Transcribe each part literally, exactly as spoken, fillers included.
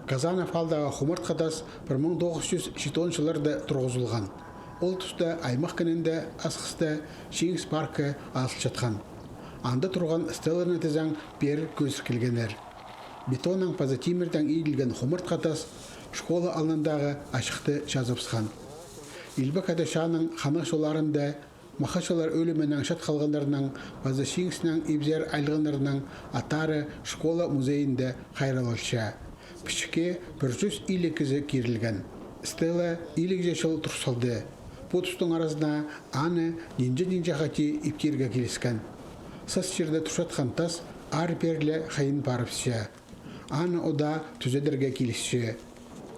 Казанов аалдағы Хумартха тас пір муң тоғыс чӱс читон чылларда турғызылған. Ол туста аймах кінінде Асхыста Чиңіс паркы азылчатхан. Анда турған стеланы тізең пеер кӧзір килгеннер. Бетоннаң паза тимірдең иділген Хумартха тас школа алнындағы ачыхты чазыбысхан. Илбек Ада Чааның ханығ чолларында махачылар ӧлімінең чат халғаннарның паза Чиңісінең ибзер айланғаннарның аттары школа музейінде хайраллалча. Пічікке пір чӱс илиг кізі кирілген. Стела илиг чыл тур салды. Пу тустың аразына аны нинҷе-нинҷе хати иптирге киліскен. Сас чирде турчатхан тас аар-пеер ле хайын парыбысча. Аны удаа тӱзедерге килісче.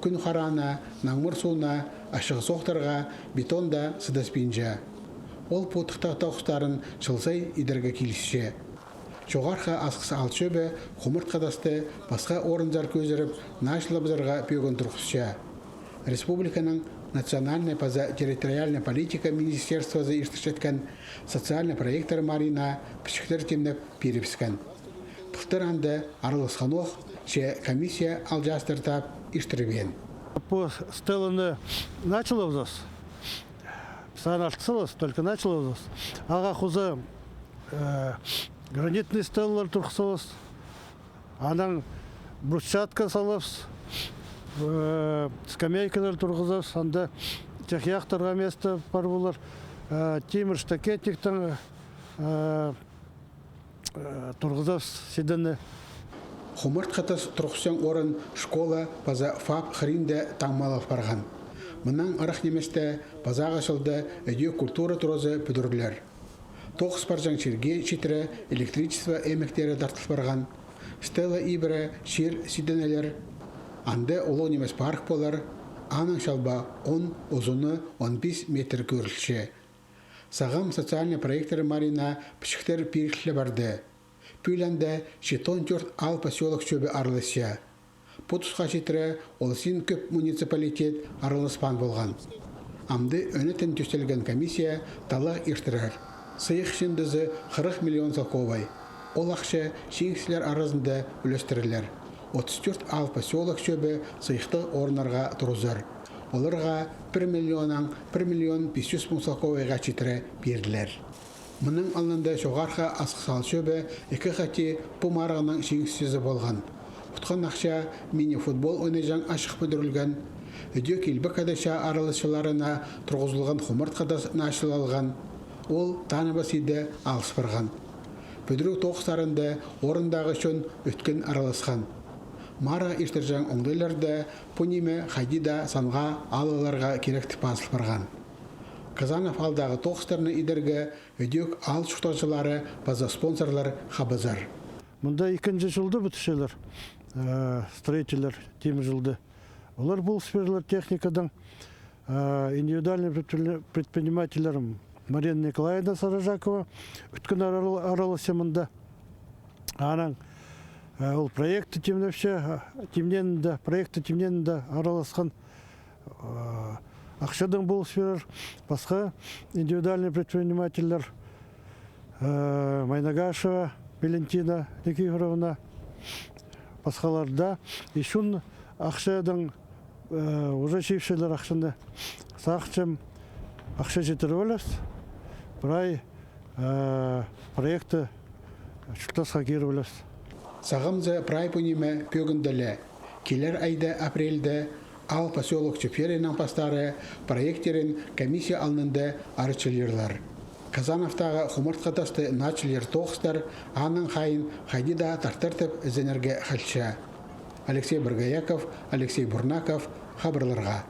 Кӱн хараанаң, наңмыр суунаң ачығ соохтарға бетон даа сыдаспинча. Ол пу тыхтағ тоғыстарын чыл сай идерге килісче. Чоғархы Асхыс аал чӧбі Хумартха тасты пасха орынзар кӧзіріп, наачылабызарға пӧгін турғысча. Республиканың национальнай паза территориальнай политика министерствозы иртірчеткен социальнай проекттер марығына пічіктер тимнеп пирібіскен. Пылтыр анда араласханох, че комиссия алҷаастар тап иртірбеен. Пу стеланы наачылабызабыс. Піс аны алтысалабыс, только наачылабызабыс. Ағаа хоза, э, гранитный стелалар турғысалабыс. Анаң брусчатка салабыс, э, скамейкалар турғызабыс, анда чахаяхтарға место пар полар, э, тимір штакетниктең, э, э, турғызабыс сидені. Хумартха тас турғысчаң орын школа паза ФАП хыринда таңмалал парған. Мынаң ырах ниместе пазағы чылда ідӧк культура туразы пӱдірілер. Тоғыс парҷаң чирге читіре электричество ӧмектері тартыл парған. Стела ибіре чир сиденелер. Анда улуғ нимес парк полар. Аның чалбаа он, узуны он пис метр кӧрілче. Сағам социальнай проекттер марығына пічіктер пиріле парды. Пӱӱл анда читон тӧрт аал посёлок чӧбі араласча. Пу тусха читіре ол син кӧп муниципалитет араласпаан полған. Амды ӧнетін тӧстелген комиссия таллағ иртірер. Сыйых чыындызы хырых миллион салковай. Ол ахча чиңісчілер аразында ӱлестірілер. Отыс тӧрт аал посёлок чӧбі сыйыхтығ орыннарға турызар. Оларға пір миллионнаң пір миллион пис чӱс муң салковайға читіре пирілер. Мының алнында Чоғархы Асхыс аал чӧбі ікі хати пу марығның чиңісчізі полған. Утхан ахча мини-футбол ойнаҷаң ачых пӱдірілген. Ідӧк Илбек Ада Чаа араласчыларына турғызылған Хумартха тас наачылалған. Ол таныбас иде алыс парған. Пӱдіріг тоғыстарында орындағы чон ӧткін араласхан. Марығ иртірҷең оңдайларда пу ниме хайди даа санға аларға кирек тіп пазыл парған. Казанов аалдағы тоғыстарны идерге ідӧк аал чуртағҷылары паза спонсорлар хабазар. Мында ікінҷі чылды пӱдірчелер, э, строительлер, тимір чылды. Олар полыс пирерлер техникадаң, э, индивидуальный предпри-, предпринимательлер Марина Николаевна Сарыжакова, ӧткін арал-, араласча мында. Анаң, э, ол проекті тимнепче, э, тимненінде, проекті тимненінде араласхан. Э, ахчадаң полыс пирер пасха индивидуальный предпринимательлер, э, Майнагашева Валентина Никифоровна, пасхалар даа. И чон ахчадаң, э, уже чыыпчалар ахчаны. Сағынчам, ахча читіріп аларбыс. Прай, э, проекті чуртасха киріп аларбыс. Сағамза прай пу ниме пӧгінде ле. Килер айда апрельде аал посёлок чӧпчелерінің пастары проекттерін комиссия алнында арачылирлар. Казановтағы Хумартха тасты наачылир тоғыстар аның хайиин хайди даа тартыртып ізенерге халча. Алексей Боргояков, Алексей Бурнаков, хабарларға.